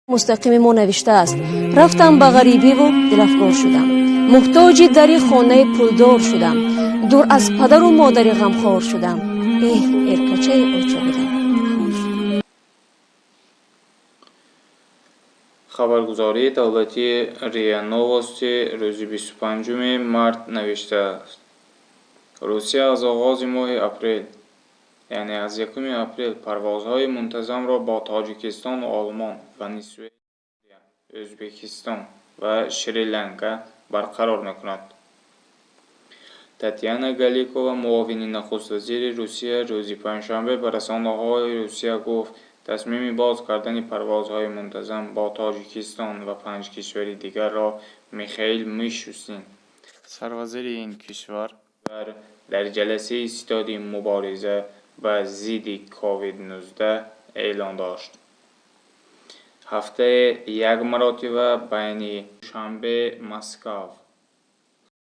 Мустақими мо навиштааст: «Рафтам ба ғарибиву дилафгор шудам, муҳтоҷи дари хонаи пулдор шудам, дур аз падару модари ғамхор шудам. Эҳ, эркачаи оча будам». Хабаргузории давлатии РИА Новости рӯзи 25 март навиштааст: Русия аз оғози моҳи апрел, яъне аз 1 апрел, парвозҳои мунтазамро бо Тоҷикистону Олмон, Венесуэла, Ӯзбекистон ва Шри-Ланка барқарор мекунад. Татьяна Голикова, муовини нахуствазири Русия, рӯзи панҷшанбе ба расонаҳои Русия гуфт, тасмими боз кардани парвозҳои мунтазам бо Тоҷикистон ва панҷ кишвари дигарро Михаил Мишустин, сарвазири ин кишвар, дар ҷаласаи ситоди мубориза ба зидди COVID-19 эълон дошт. Ҳафтае як маротиба байни Душанбе, Москав